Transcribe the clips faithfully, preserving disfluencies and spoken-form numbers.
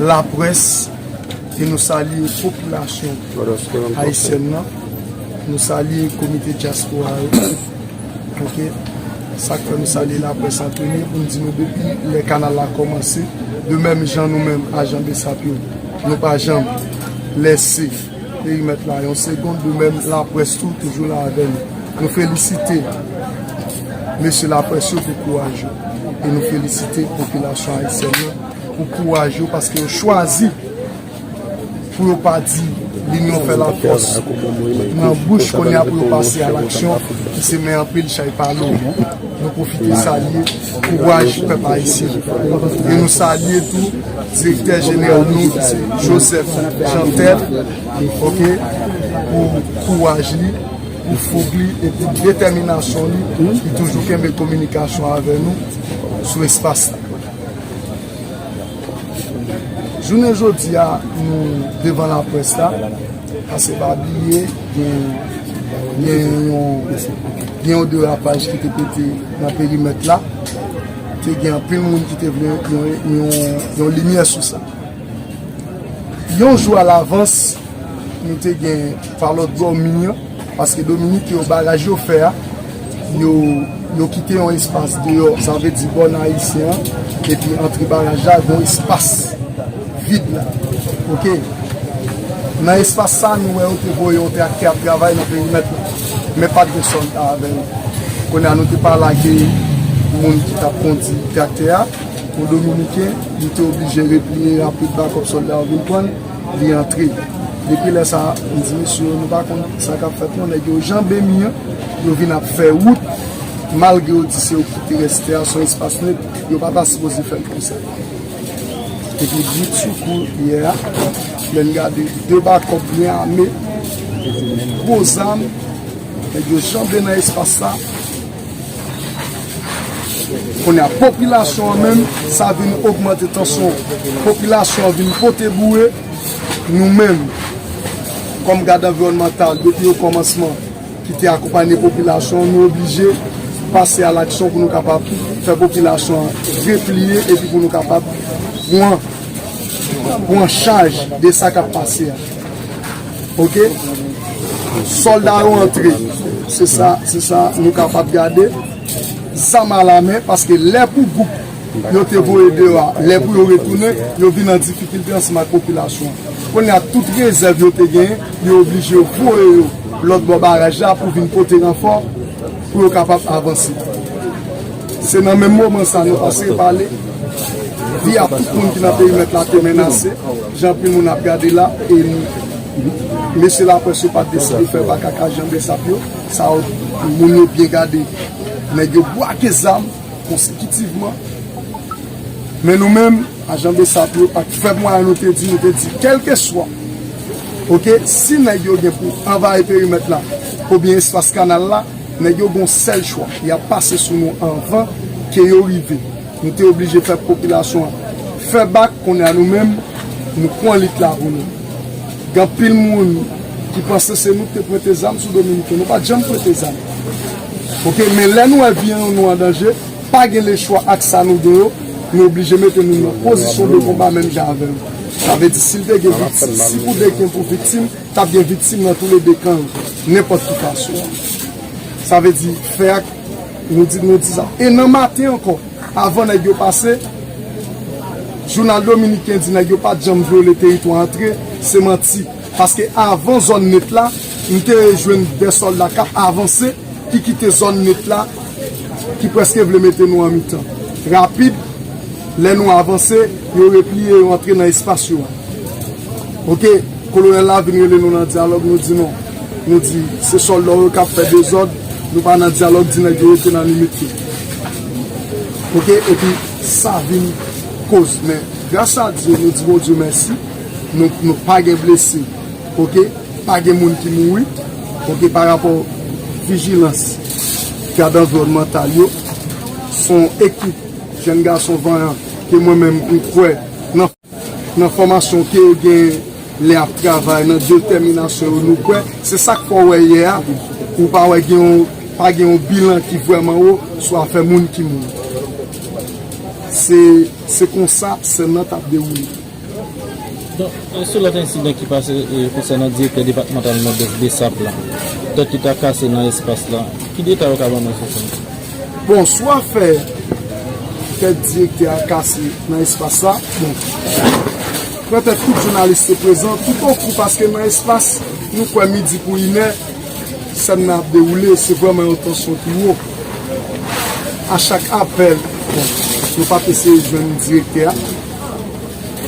Laprès, e nou salye popilasyon ayisyèn nan. Nou salye komite dyaspora yo. Ok? Sa k fè nou salye laprès an premye pou n di nou depi lè kanal la kòmanse, de menm jan nou menm ajan BSAP yo, nou pa janm lèse perimèt la yon segonn, de menm laprès tou toujou la avè nou. Nou felisite mesye laprès yo pou kouraj yo. E nou felisite popilasyon ayisyèn nan pou kouraj yo paske yo chwazi pou yo pa di linyon fè lafòs nan bouch kounye a pou yo pase a laksyon ki se men anpil chay pa lou. Nou pwofite salye kouraj pèp ayisyen. E nou salye tou direktè jeneral nou ki se Joseph Jeantel, ok, pou kouraj li, pou foug li epi detèminasyon li. Li toujou kenbe kominikasyon avè nou sou espas la. Jounen jodi a, nou devan laprès la, paske pa bliye, gen, gen yon, gen yon derapaj ki te pete nan perimèt la. Te gen anpil moun ki te vle yon, yon, yon limyè sou sa. Yon jou alavans, nou te gen pa lòt bò mi an, paske Dominik yo baraj yo fè a, yo, yo kite yon espas deyò, sa vle di bò ayisyen an, epi antre baraj la, gen yon espas vid la. Ok? Nan espas sa, nou wè yo te voye yon traktè ap travay nan perimèt la. Men pa t gen sòlda avè yo. Kounye a, nou te pa lage moun ki t ap kondi traktè a. Yon Dominiken, li te oblije repliye rapid, bakòp sòlda yo vin pran l, li antre. Depi lè sa a, m di mesye yo, nou pa konn sa k ap fèt non, nèg yo janbe mi an, yo vin ap fè wout, malgre yo di se yo ki te rès tè a, se yon espas net, yo pa ta sipoze fè l konsa. Epi brit sou kou yè a, lè n gade de bakòp byen ame, gwo zam, nèg yo janbe nan espas sa. Kounye a, popilasyon an menm, sa vin ogmante tansyon. Popilasyon an vin pote boure. Nou menm, kòm gad anviwònmantal, depi okòmansman, ki te akonpanye popilasyon an, nou oblije pase a laksyon pou nou kapab fè popilasyon an repliye epi pou nou kapab pran, pran chaj de sa k ap pase a. Ok? Sòlda yo antre. Se sa, se sa nou kapab gade. Zam alamen, paske lè pou gwoup yo te voye deyò a, lè pou yo retounen, yo vin an difikilte ansanm ak popilasyon an. Kounye a, tout rezèv yo te genyen, yo oblije voye yo lòt bò baraj la pou vin pote ranfò, pou yo kapab avanse. Se nan menm moman sa nou pase pale, vi a tout moun ki nan perimèt la te menase, jan anpil moun ap gade la, e mesye laprès yo pa t deside fè bak ak ajan BSAP yo, sa yo, moun yo byen gade, nèg yo brake zam konsekitivman, men nou menm, ajan BSAP yo pa t fè mwayen nou te di, nou te di, kèlkeswa, ok, si nèg yo gen pou anvayi perimèt la, oubyen espas kanal la, nèg yo gon sèl chwa, y ap pase sou nou anvan ke yo rive. Nou te oblije fè popilasyon an fè bak, kounye a nou menm, nou pran lit la pou nou. Gen anpil moun ki panse se nou ki te prete zam sou Dominiken, nou pa t janm prete zam. Ok, men lè nou wè vi nou an danje, pa gen lechwa ak sa nou gen yo, nou oblije mete nou nan pozisyon de konba menm jan avè yo. Sa vle di, si l te gen viktim, si pou de gen pou viktim, t ap gen viktim nan toulede kan yo, nenpòt ki fason. Sa vle di, fè ak, nou di, nou di sa. E nan maten ankò, avan nèg yo pase, jounal dominiken di nèg yo pa t janm vyole teritwa antre, se manti. Paske avan zòn net la, m te jwenn de sòlda k ap avanse, ki kite zòn net la, ki prèske vle mete nou an mitan. Rapid, lè nou avanse, yo repliye, yo antre nan espas yo a. Ok, kolonèl la vin rele nou nan dyalòg, nou di non. Nou di, se sòlda yo k ap fè dezòd, nou pa nan dyalòg, di nèg yo rete nan limit yo. Ok, epi sa vin koz. Men, gras a Dye, nou di Bondye mèsi, nou, nou pa gen blese. Ok, pa gen moun ki mouri. Ok, pa rapò vijilans gad anviwònmantal yo, se yon ekip jèn gason vanyan ke mwen menm m kwè nan, nan fòmasyon ke yo gen lè ap travay, nan detèminasyon yo nou kwè. Se sa k fè w wè yè a, ou pa wè gen yon, pa gen yon bilan ki vrèman wo sou afè moun ki mouri. Se, se konsa sèn nan t ap dewoule. Donk, sou lòt ensidan ki pase, e, konsènan direktè depatmantal Nòdès, BSAP la, tèt li ta kase nan espas la, ki detay ou ka ban nou sou sa? Bon, sou afè tèt direktè a kase nan espas la, bon, pètèt tout jounalis te prezan, tout okou, paske nan espas, nou kwè midi pou inè, sèn nan ap dewoule, se vrèman yon tansyon ki wo. A chak apèl, bon, nou pa t eseye jwenn direktè a,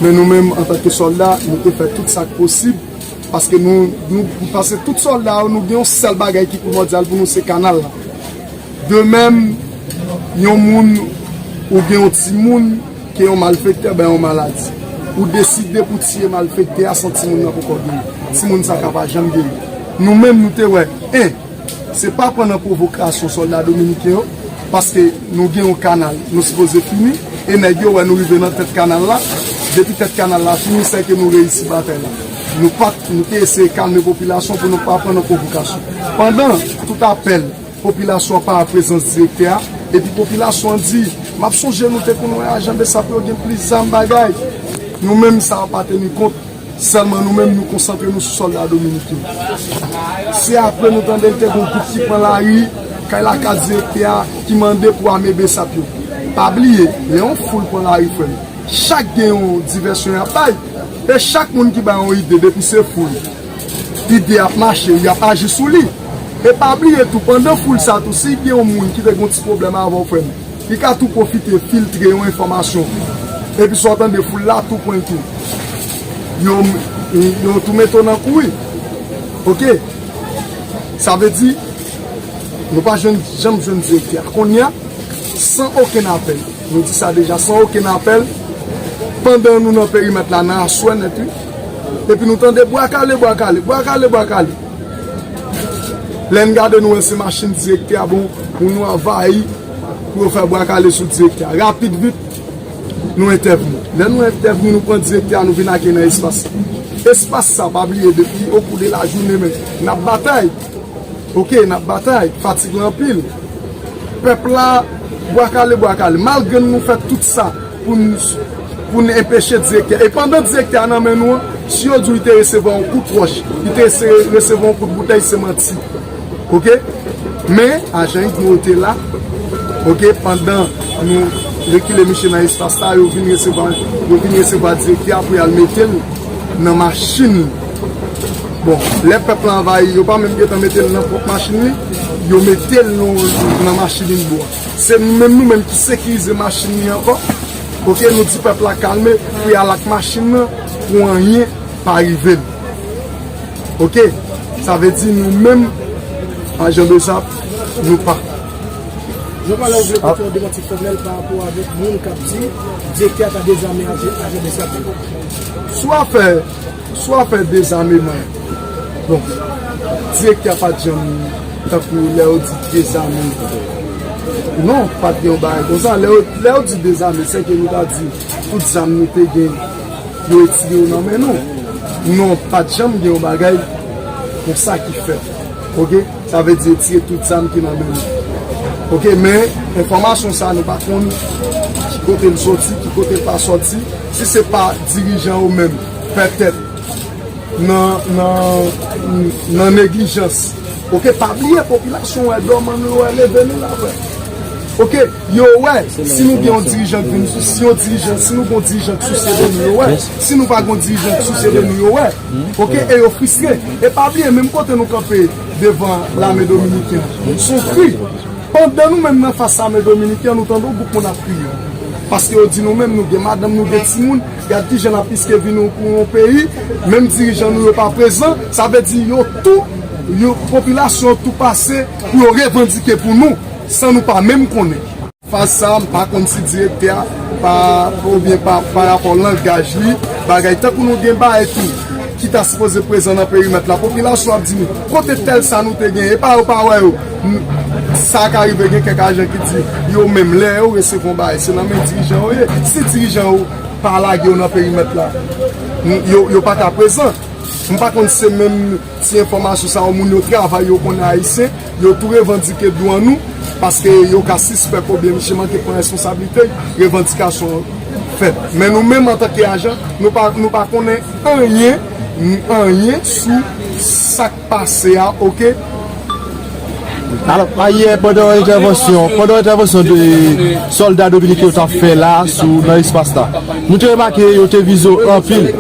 men nou menm, antanke sòlda, nou te fè tout sa k posib, paske nou, nou, paske tout sòlda yo, nou gen yon sèl bagay ki primòdyal pou nou, se kanal la. De menm, yon moun, ou gen yon timoun, ke yon malfektè bay yon maladi. Ou deside pou tiye malfektè a san timoun nan poko geri. Timoun sa ka pa janm geri. Nou menm, nou te wè, en, se pa pran nan pwovokasyon sòlda dominiken yo, paske nou gen yon kanal, nou sipoze fini, e nèg yo wè nou rive nan tèt kanal la, depi tèt kanal la fini, sèke nou reyisi batay la. Nou pa t, nou te eseye kalme popilasyon pou nou pa pran nan pwovokasyon. Pandan tout apèl popilasyon an pa wè prezans direktè a, epi popilasyon an di, m ap sonje nou te konn wè ajan BSAP yo gen plis zam bagay. Nou menm sa a pa teni kont, sèlman nou menm nou konsantre nou sou sòlda dominiken. Se apre nou tande l te gen yon gwoup ki pran lari, kay lakay direktè a, ki mande pou ame BSAP yo. Pa bliye, lè yon foul pran lari, frè m, chak gen yon divèsyon y ap bay, e chak moun ki bay yon ide, depi se foul, ide ap mache, y ap aji sou li. E pa bliye tou, pandan foul sa tou, si gen yon moun ki te gen yon ti pwoblèm avè w, frè m, li ka tou pwofite filtre yon enfòmasyon. Epi sa w tande foul la tou pran l tou. Yo, yo tou mete w nan kouri. Oke? Sa vle di, nou pa jwenn, janm jwenn direktè a. Kounye a, san okenn apèl. Nou di sa deja, san okenn apèl. Pandan nou nan perimèt la, nan aswè nèt, wi. Epi nou tande bwa kale, bwa kale, bwa kale, bwa kale. Lè n gade, nou wè se machin direktè a, bon, pou nou anvayi, pou yo fè bwa kale sou direktè a. Rapid vit, nou entèvni. Lè nou entèvni, nou pran direktè a, nou vin ak li nan espas. Espas sa, pa bliye, depi okou de lajounen, men, n ap batay. Oke, n ap batay, fatig la anpil. Pèp la, bwa kale, bwa kale. Malgre nou fè tout sa pou n, pou n enpeche direktè. E pandan direktè a nan men nou an, si yo di w li te resevwa yon kout wòch, li te rese-, resevwa yon kout boutèy, se manti. Oke? Men, ajan Igno yo te la. Oke? Pandan nou rekile misye nan espas la, yo vin resevwa, yo vin resevwa direktè a pou y al mete l nan machin. Bon, lè pèp la anvayi, yo pa menm gentan mete l nan pwòp machin li, yo mete l nan, nan machin Inbo a. Se nou menm, nou menm ki sekirize machin li ankò. Oke, nou di pèp la kalme, pou y al ak machin nan, pou anyen pa rive l. Oke, sa vle di nou menm, ajan BSAP, nou pa. Jan Palè, ou vle pote yon demanti fòmèl pa rapò avèk moun k ap di direktè a ta dezame ajan, ajan BSAP yo? Sou afè, sou afè dezameman, bon, direktè a pa t janm, tankou lè yo di dezame. Non, pa t gen yon bagay konsa. Lè yo, lè yo di dezame, se ke nou ta di tout zam nou te gen, yo retire yo nan men nou. Non, pa t janm gen yon bagay konsa ki fèt. Oke? Sa vle di retire tout zam ki nan men nou. Oke, men enfòmasyon sa nou pa konn ki kote l soti, ki kote l pa soti. Si se pa dirijan yo menm, pètèt nan, nan, nan neglijans. Oke, pa bliye popilasyon wè dòman nou, wè leve nou la, frè. Oke, yo wè, si nou gen yon dirijan k vin, si yon dirijan, si nou gen yon dirijan k souse de nou, yo wè. Si nou pa gen yon dirijan k souse de nou, yo wè. Oke, e yo fristre. E pa bliye, menm kote nou kanpe devan lame dominiken, se yon kri. Pandan nou menm nan fas lame dominiken, nou tande yon gwoup moun ap kriye. Paske yo di nou menm, nou gen madanm, nou gen timoun, gad kijan n ap riske vi nou pou yon peyi, menm dirijan nou yo pa prezan, sa vle di yo tou, yo, popilasyon an tou pase pou yo revandike pou nou, san nou pa menm konnen. Faz sa a, m pa konn si direktè a, pa, oubyen pa, pa rapò langaj li, bagay tankou nou gen bagay tou, ki ta sipoze prezan nan perimèt la, popilasyon ap di nou, kote tèl sa nou te gen, e pa yo pa wè yo. N-, sa ka rive gen kèk ajan ki di, yo menm, lè yo resevwa yon bagay, se nan men dirijan yo ye. Si dirijan yo pa lage yo nan perimèt la, n-, yo, yo pa ka prezan. M pa konn si se menm ti enfòmasyon sa yo, moun yo travay, yo konnen ayisyen, yo tou revandike dwa nou, paske yo ka sispèk oubyen misye manke pran responsablite, revandikasyon fèt. Men nou menm antanke ajan, nou pa, nou pa konnen anyen, anyen sou sa k pase a, oke? Alò, ayè, pandan entèvansyon, pandan entèvansyon de sòlda dominiken yo t ap fè la sou, nan espas la, nou te remake yo te vize w anpil.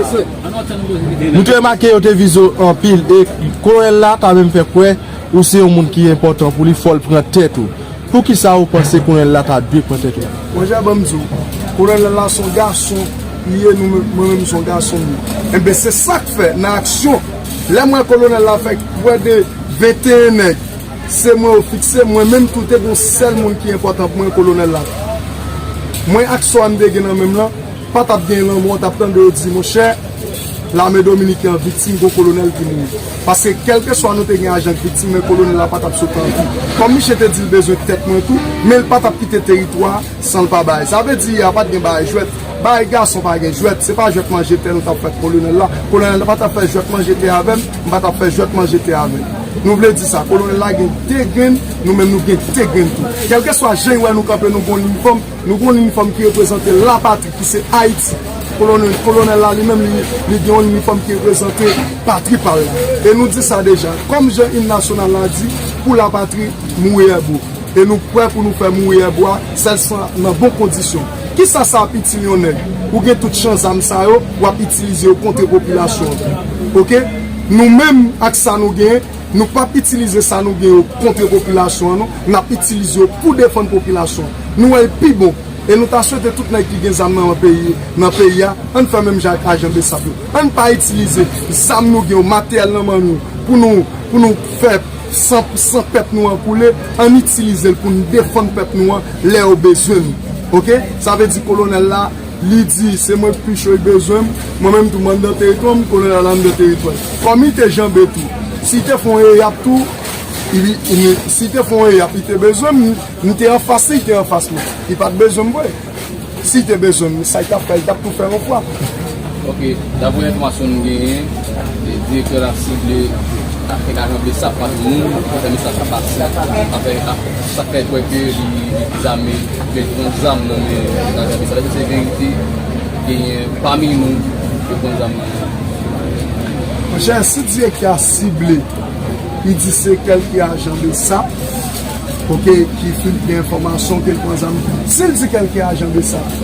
Nou te remake yo te vize w anpil. E kolonèl la ta menm fè kwè ou se yon moun ki enpòtan pou li, fò l pran tèt ou. Poukisa ou panse kolonèl la ta dwe pran tèt ou? Monchè, ban m di w, kolonèl la se yon gason li ye, nou menm, mwen menm se yon gason m ye. Enben, se sa k fè, nan aksyon, lè m wè kolonèl la fè kwè de venteyen nèg, se mwen yo fikse, mwen menm tou te gen yon sèl moun ki enpòtan pou mwen, kolonèl la. Mwen ak swa m te gen nan men m lan, pa t ap gen lanmò, w t ap tande yo di, monchè, lame dominiken an viktim, gon kolonèl ki mouri. Paske kèlkeswa nou te gen ajan k viktim, men kolonèl la pa t ap sot an vi. Kòm misye te di l bezwen tèt mwen tou, men l pa t ap kite teritwa a san l pa bay. Sa vle di, a pa t gen bagay jwèt. Bagay gason pa gen jwèt. Se pa jwèt manje tè nou t ap fè ak kolonèl la. Kolonèl la pa t ap fè jwèt manje tè avè m, m pa t ap fè jwèt manje tè avè l. Nou vle di sa, kolonèl la gen de grenn, nou menm nou gen de grenn tou. Kèlkeswa jan y wè nou kanpe, nou gon linifòm, nou gon linifòm ki reprezante lapatri, ki se Ayiti. Kolonèl, kolonèl la li menm, li, li gen yon linifòm ki reprezante patri pa l la. E nou di sa deja, kòm jan im nasyonal la di, pou lapatri, mourir debout. E nou prè pou nou fè mourir debout a, sèlman nan bon kondisyon. Kisa sa ap itil yon nèg? Ou gen tout jan zam sa yo, w ap itilize yo kont popilasyon an. Oke? Nou menm ak sa nou genyen, nou p ap itilize sa nou gen yo kont popilasyon an, non. N ap itilize yo pou defann popilasyon an. Nou wè l pi bon. E nou ta swete tout nèg ki gen zam nan peyi, nan peyi a, ann fè menm jan ak ajan BSAP yo. Ann pa itilize zam nou gen yo, materyèl nan men nou, pou nou, pou nou fè san, san pèp nou an koule, ann itilize l pou n defann pèp nou an lè yo bezwen nou. Oke? Sa vle di kolonèl la, li di, se mwen k pi cho, li bezwen m, mwen menm tou m anndan teritwa m, kolonèl la anndan teritwa l. Kòm li te janbe tou, si li te fè yon eyap tou, li, li, si li te fè yon eyap, li te bezwen m, m te anfas li, li te anfas mwen. Li pa t bezwen m vre. Si te bezwen m, sa l t ap fè, l t ap tou fè yon fwa. Ok, daprè enfòmasyon nou genyen, e, direktè la sible avèk ajan BSAP pa tout moun, pou fè mesaj sa pase, avèk, a, sa fè kwè ke li, li dezame, ke li pran zam nan men ajan BSAP. Èske se verite, genyen pami nou ki pran zam nan men? Monchè, si direktè a sible, li di se kèlke ajan BSAP, oke, ki filtre enfòmasyon ke l pran zam. Si l di kèlke ajan BSAP,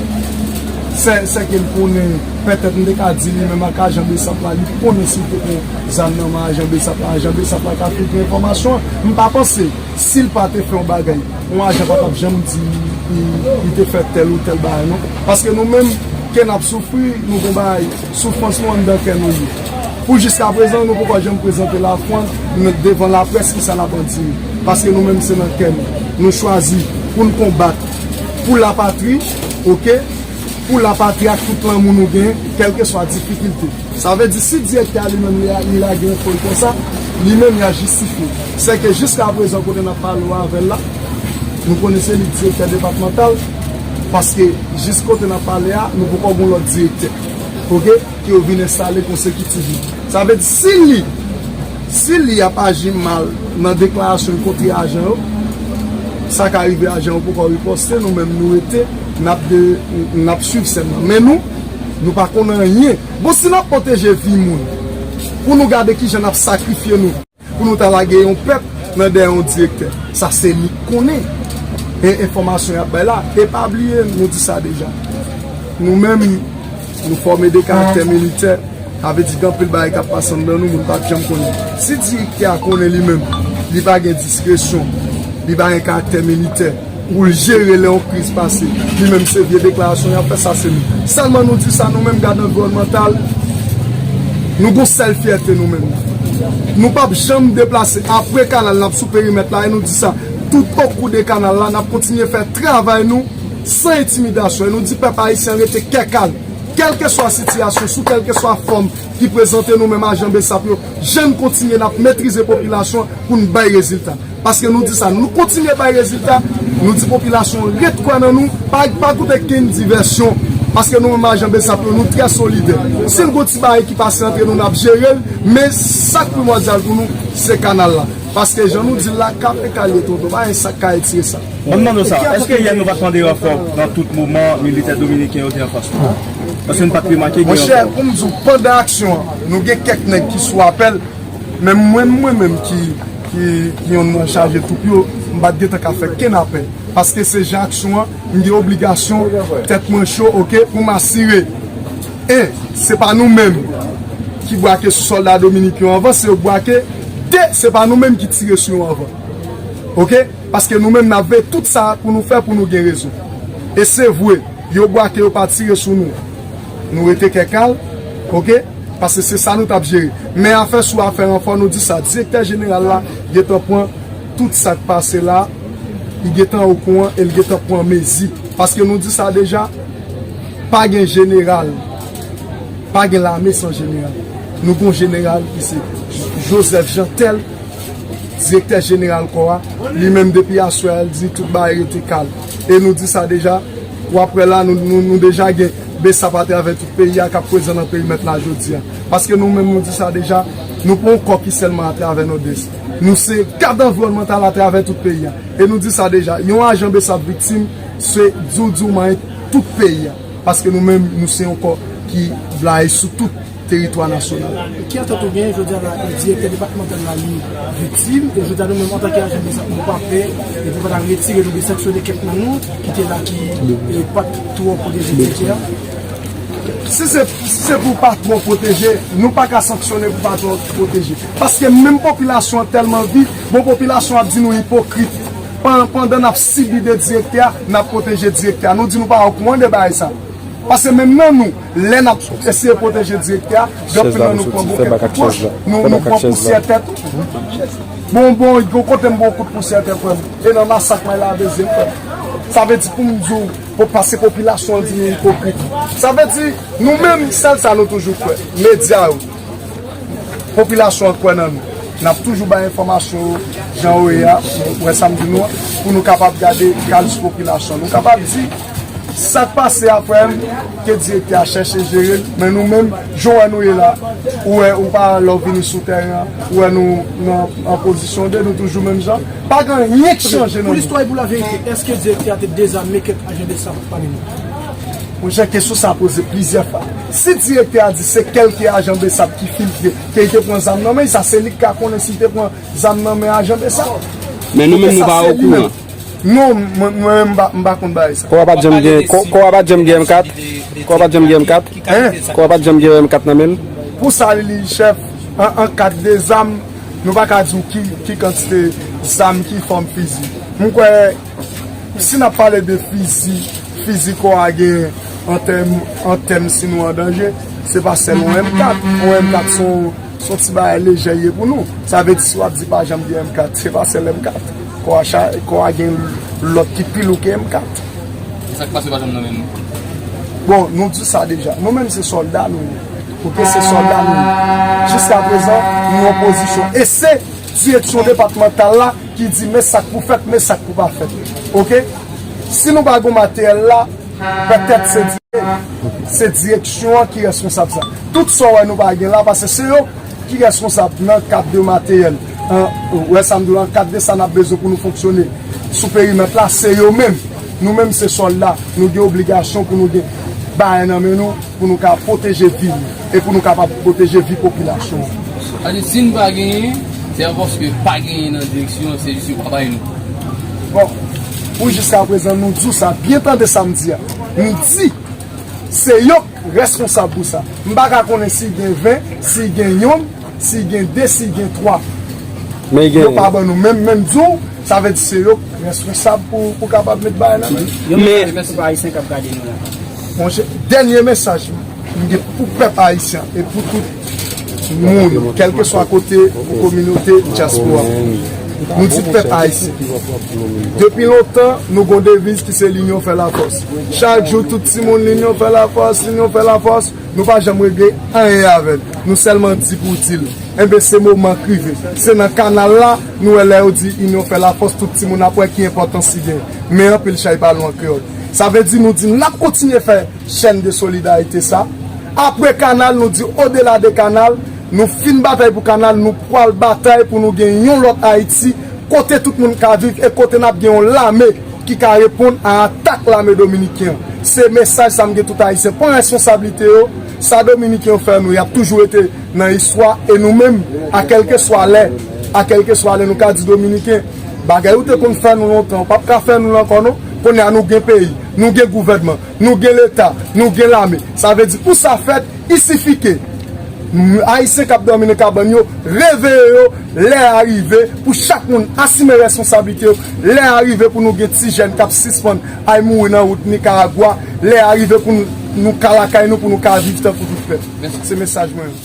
se, se ke l konnen, petèt m te ka di li menm ak ajan BSAP la, li konnen si l te pran zam nan men ajan BSAP la, ajan BSAP la ka filtre enfòmasyon an. M pa panse, si l pa te fè yon bagay, yon ajan pa t ap janm di li, li te fè tèl ou tèl bagay, non. Paske nou menm, ke n ap soufri, nou gon bagay, soufrans nou anndan kè nou ye. Pou jiskaprezan, nou poko janm prezante lafrans devan laprès kisa n ap andire. Paske nou menm se nan kè nou. Nou chwazi pou n konbat pou lapatri, oke? Pou lapatri ak tout lanmou nou gen, kèlkeswa difikilte. Sa vle di si direktè a li menm li, li lage yon fòy konsa, li menm li a jistifye. Sèke jiskaprezan kote n ap pale w avè l la, nou konnen se li direktè depatmantal, paske jis kote n ap pale a, nou poko gon lòt direktè. Oke? Ke yo vin enstale konsekitivman. Sa vle di, si li, si li ap aji mal nan deklarasyon l kont ajan yo, sa ka rive ajan yo poko ripòste, nou menm nou rete, n ap de, n ap swiv sèlman. Men nou, nou pa konn anyen. Bon, si n ap pwoteje vi moun, pou nou gade kijan n ap sakrifye nou. Pou nou ta lage yon pèp nan dèyè yon direktè. Sa se li k konnen. E enfòmasyon y ap bay la. E pa bliye, nou di sa deja. Nou menm, nou fòme de karaktè militè. Sa vle di gen anpil bagay k ap pase anndan nou, moun p ap janm konnen. Si direktè a konnen li menm, li pa gen diskresyon, li pa gen karaktè militè, pou l jere lè yon kriz pase. Li menm se vye deklarasyon y ap fè, sa se nou. Sèlman nou di sa, nou menm gad anviwònmantal, nou gon sèl fyète nou menm. Nou p ap janm deplase. Apre kanal, n ap sou perimèt la, e nou di sa, tout okou de kanal la, n ap kontinye fè travay nou san entimidasyon. E nou di pèp ayisyen an rete kè kalm. Kèlkeswa sitiyasyon, sou kèlkeswa fòm ki prezante nou menm ajan BSAP yo, jan n kontinye n ap metrize popilasyon pou n bay rezilta. Paske nou di sa, nou kontinye bay rezilta, nou di popilasyon ret kwè nan nou, pa, pa koute kenn divèsyon, Paske nou menm ajan BSAP yo, nou trè solidè. Si n gon ti bagay ki pase antre nou, n ap jere l, men sa k primòdyal pou nou, se kanal la. Paske jan nou di l la, ka fè ka l ye tonton, pa gen sa k ka retire sa. Ban m mande w sa, èske yè nou pa t mande ranfò nan tout moman militè dominiken yo te anfas nou? Paske n pa t remake gen ranfò. Monchè, pou m di w, pandan aksyon an, nou gen kèk nèg ki sou apèl, men mwen, mwen menm ki, ki, ki yonn nan chaje twoup yo, m pa t gentan ka fè kenn apèl. Paske se jan aksyon an, m gen obligasyon, tèt mwen cho, oke, pou m asire. En, se pa nou menm ki brake sou sòlda dominiken yo anvan, se yo k brake. De, se pa nou menm ki tire sou yo anvan. Oke? Paske nou menm n ap veye tout sa pou nou fè pou nou gen rezon. E se vre, yo brake, yo pa tire sou nou. Nou rete kè kal, oke? Paske se sa nou t ap jere. Men afè sou afè ranfò, nou di sa, direktè jeneral la gentan pran tout sa k pase la, li gentan okouran e li gentan pran mezi. Paske nou di sa deja, pa gen jeneral, pa gen lame san jeneral. Nou gon jeneral ki se Joseph Jeantel, direktè jeneral kò a, li menm depi aswè a, l di tout bagay rete kal. E nou di sa deja, w ap wè la, nou, nou, nou deja gen BSAP atravè tout peyi a k ap prezan nan perimèt la jodi a. Paske nou menm nou di sa deja, nou pa yon kò ki sèlman atravè Nòdès. Nou se gad anviwònmantal atravè tout peyi a. E nou di sa deja, yon ajan BSAP viktim, se diwdiw manyen tout peyi a. Paske nou menm, nou se yon kò ki blayi sou tout teritwa nasyonal. Ki antant ou gen jodi a la, e direktè depatmantal la li viktim, e jodi a nou menm antanke ajan BSAP nou pa pè, e pou pa ta retire nou, de sanksyone kèk nan nou ki te la, ki e, pa t twò pwoteje direktè a? Si se, si se pou pa twò pwoteje, nou pa ka sanksyone pou pa twò pwoteje. Paske menm popilasyon an tèlman vit, bon, popilasyon ap di nou ipokrit. Pan-, pandan n ap sibi de direktè a, n ap pwoteje direktè a. Nou di nou pa okouran de bagay sa. Paske menm nan nou, lè n ap eseye pwoteje direktè a, gen anpil nan nou pran bouke kout wòch, nou, nou pran pousyè tèt. Bon, bon, gon kote m bon kout pousyè tèt, frè m. E nan masak may la bezye m, frè m. Sa vle di pou m di w, pou pase popilasyon an di nou ipokrit. Sa vle di, nou menm, sèl sa nou toujou kwè. Medya yo. Popilasyon an kwè nan nou. N ap toujou bay enfòmasyon yo jan yo ye a, ou wè sa m di nou an, pou nou kapab gade kalis popilasyon. Nou kapab di, sa k pase a, frè m, ke direktè a chèche jere l, men nou menm, jan w wè nou ye la, ou wè, ou pa lè w vini sou tèren an, ou wè nou nan, an pozisyon de, nou toujou menm jan. Pa gen anyen k chanje nan nou. Pou listwa e pou laverite, èske direktè a te dezame kèk ajan BSAP pami nou? Monchè, kesyon sa poze plizyè fwa. Si direktè a di se kèlke ajan BSAP ki filtre, ke li te pran zam nan men, sa se li k ka konnen si li te pran zam nan men ajan BSAP. Men nou menm, nou pa okouran. Non, mwen, mwen, m pa, m pa konn bagay sa. Kò a pa t janm gen, kò, kò a pa t janm gen M kat? Kò a pa t janm gen M kat? Hein? Kò a pa t janm gen M kat nan men l? Pou sa li, li chèf, an, an kad de zam, nou pa ka di w ki, ki kantite zam, ki fòm fizi. M kwè, si n ap pale de fizi, fizi kò a gen an tèm, an tèm si nou an danje, se pa sèl yon M kat. Yon M kat se yon, se yon ti bagay lejè ye pou nou. Sa vle di si w ap di pa janm gen M kat, se pa sèl M kat. Kò a cha-, kò a gen lòt ki pi lou ke M kat. E sa k pase pa janm nan men nou? Bon, nou di sa deja. Nou menm se sòlda nou ye. Oke, se sòlda nou ye. Jiska prezan, nou an pozisyon. E se direksyon depatmantal la ki di men sa k pou fèt, men sa k pou pa fèt. Oke? Si nou pa gon materyèl la, petèt se di-, se direksyon an ki reskonsab sa. Tout sa w wè nou pa gen la, paske se yo ki reskonsab nan kad de materyèl. An, ou wè sa m di w, nan kad de sa n ap bezwen pou nou fonksyone sou perimèt la, se yo menm. Nou menm se sòlda, nou gen obligasyon pou nou gen bagay nan men nou, pou nou ka pwoteje vi nou e pou nou kapab pwoteje vi popilasyon an. Sa di, si n pa genyen, se pa paske pa genyen nan direksyon, se jis yo pa bay nou. Bon, pou jiska prezan, nou di w sa, byen tande sa m di a. M di, se yo k reskonsab pou sa. M pa ka konnen si gen ven, si gen yonn, si gen de, si gen twa. Men gen. Yo pa ban nou menm, menm di w, sa vle di se yo k reskonsab pou, pou kapab met bagay nan men. Yon mesaj pou pèp ayisyen k ap gade nou la. Monchè, dènye mesaj m gen pou pèp ayisyen e pou tout moun, kèlkeswa kote ou kominote dyaspora. Nou di pèp ayisyen, depi lontan, nou gon deviz ki se linyon fè lafòs. Chak jou, tout timoun, linyon fè lafòs, linyon fè lafòs. Nou pa janm regle anyen avè l. Nou sèlman di pou di l. Enben, se moman k rive. Se nan kanal la, nou wè lè yo di inyon fè lafòs, tout timoun ap wè ki enpòtans li gen. Men anpil chay pa lwen an kreyòl. Sa vle di nou di n ap kontinye fè chèn de solidarite sa. Apre kanal, nou di odela de kanal, nou fin batay pou kanal, nou pral batay pou nou gen yon lòt Ayiti, kote tout moun ka viv e kote n ap gen yon lame ki ka reponn a atak lame dominiken an. Se mesaj sa m gen tout Ayisyen. Pran responsablite yo, sa dominiken yo fè nou, y ap toujou rete nan istwa e nou menm, a kèlkeswa lè, a kèlkeswa lè nou ka di dominiken, bagay ou te konn fè nou lontan, ou p ap ka fè nou l ankò non. Kounye a nou gen peyi, nou gen gouvènman, nou gen leta, nou gen lame. Sa vle di pou sa fèt, i sifi ke Ayisyen k ap dòmi nan kabann yo, reveye yo, lè a rive pou chak moun asime responsablite yo, lè a rive pou nou gen ti jèn k ap sispann al mouri nan wout Nikaragwa, lè a rive pou nou, nou ka lakay nou, pou nou ka viv tankou tout pèp. Se mesaj mwen.